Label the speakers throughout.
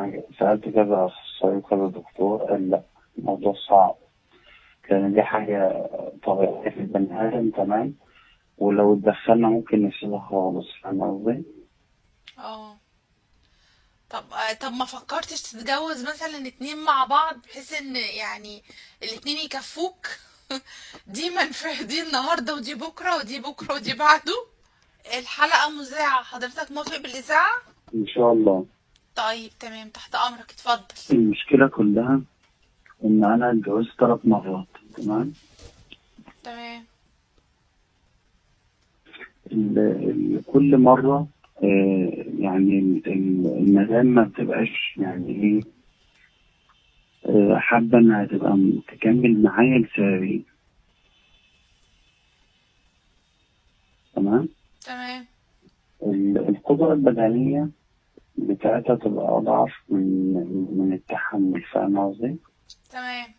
Speaker 1: أنا سألت كذا أخصائي وكذا دكتور، قال لأ الموضوع صعب، لأن دي حاجة طبيعية في البني آدم، تمام، ولو اتدخلنا ممكن نسيبها خالص، فاهم قصدي؟
Speaker 2: اه. طب ما فكرتش تتجوز مثلا اتنين مع بعض، بحيث ان يعني الاتنين يكفوك؟ دي منفعة دي النهاردة، ودي بكرة، ودي بكرة، ودي بعده. الحلقة مذاعة، حضرتك موافق بالإذاعة؟
Speaker 1: إن شاء الله.
Speaker 2: طيب تمام، تحت أمرك، اتفضل.
Speaker 1: المشكلة كلها إن أنا اتجوزت 3 مرات، تمام؟
Speaker 2: تمام.
Speaker 1: كل مرة يعني المدام ما بتبقاش يعني إيه، حابة إنها تبقى تكمل معايا لسببين. تمام؟
Speaker 2: تمام.
Speaker 1: القدرة البدنية بتاعتها تبقى أضعف من التحمل، فاهم قصدي؟
Speaker 2: تمام.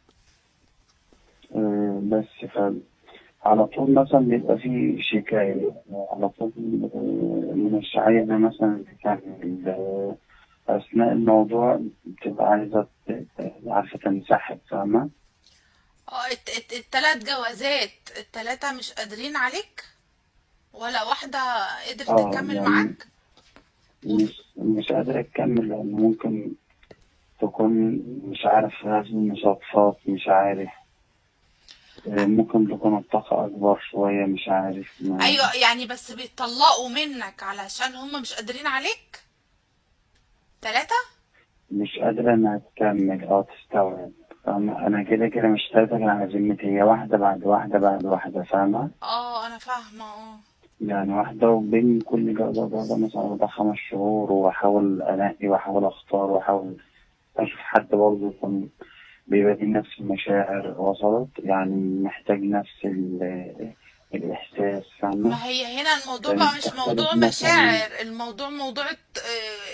Speaker 1: بس على طول مثلا بيبقى في شكاية، على طول مش عايزة مثلا تكمل، أثناء الموضوع بتبقى عايزة عارفة تنسحب، فاهمة؟
Speaker 2: اه، التلات جوازات التلاتة مش قادرين عليك، ولا واحدة قدرت تكمل
Speaker 1: يعني
Speaker 2: معاك؟ وف...
Speaker 1: مش قادرة تكمل، لأن ممكن تكون مش عارف لازم مصادفات، مش عارف، ممكن تكون الطاقة أكبر شوية، مش عارف ما.
Speaker 2: ايوه، يعني بس بيتطلقوا منك علشان هم مش قادرين عليك؟ تلاتة؟
Speaker 1: مش قادرة إنها تكمل أو تستوعب، فاهمة؟ أنا كده كده مش تلاتة على ذمتي، هي واحدة بعد واحدة بعد واحدة، فاهمة؟
Speaker 2: انا فاهمة. اه.
Speaker 1: يعني واحدة، وبين كل جوازة وجوازة مثلا 4-5 شهور، وأحاول أنقي وأحاول أختار وأحاول أشوف حد برضه يكون بيبقى دي نفس المشاعر، وصلت؟ يعني محتاج نفس الإحساس، فاهمة؟
Speaker 2: ما هي هنا الموضوع
Speaker 1: يعني
Speaker 2: بقى مش
Speaker 1: بتختلف
Speaker 2: موضوع
Speaker 1: مثلا.
Speaker 2: مشاعر، الموضوع موضوع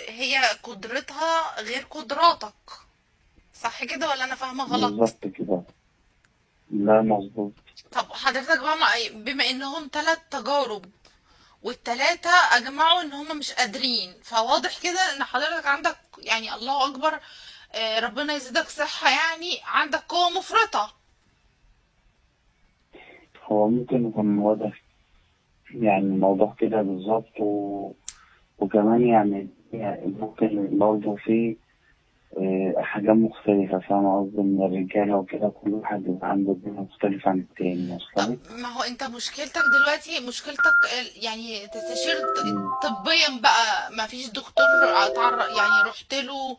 Speaker 2: هي قدرتها غير قدراتك، صح كده ولا انا فاهمة غلط؟
Speaker 1: بالظبط كده، لا مظبوط.
Speaker 2: طب حضرتك بقى بما انهم 3 تجارب والتلاتة اجمعوا ان هم مش قادرين، فواضح كده ان حضرتك عندك يعني الله اكبر، ربنا يزيدك صحة، يعني عندك قوة مفرطة.
Speaker 1: هو ممكن يكون واضح يعني الموضوع كده بالظبط، وكمان يعني ممكن برضه في حاجات مختلفة، فاهمة قصدي؟ من الرجالة وكده، كل واحد بيبقى عنده دماغ مختلفة عن التاني،
Speaker 2: طب
Speaker 1: وصلت؟
Speaker 2: ما هو انت مشكلتك دلوقتي، مشكلتك يعني تستشير طبيا بقى؟ ما فيش دكتور يعني رحت له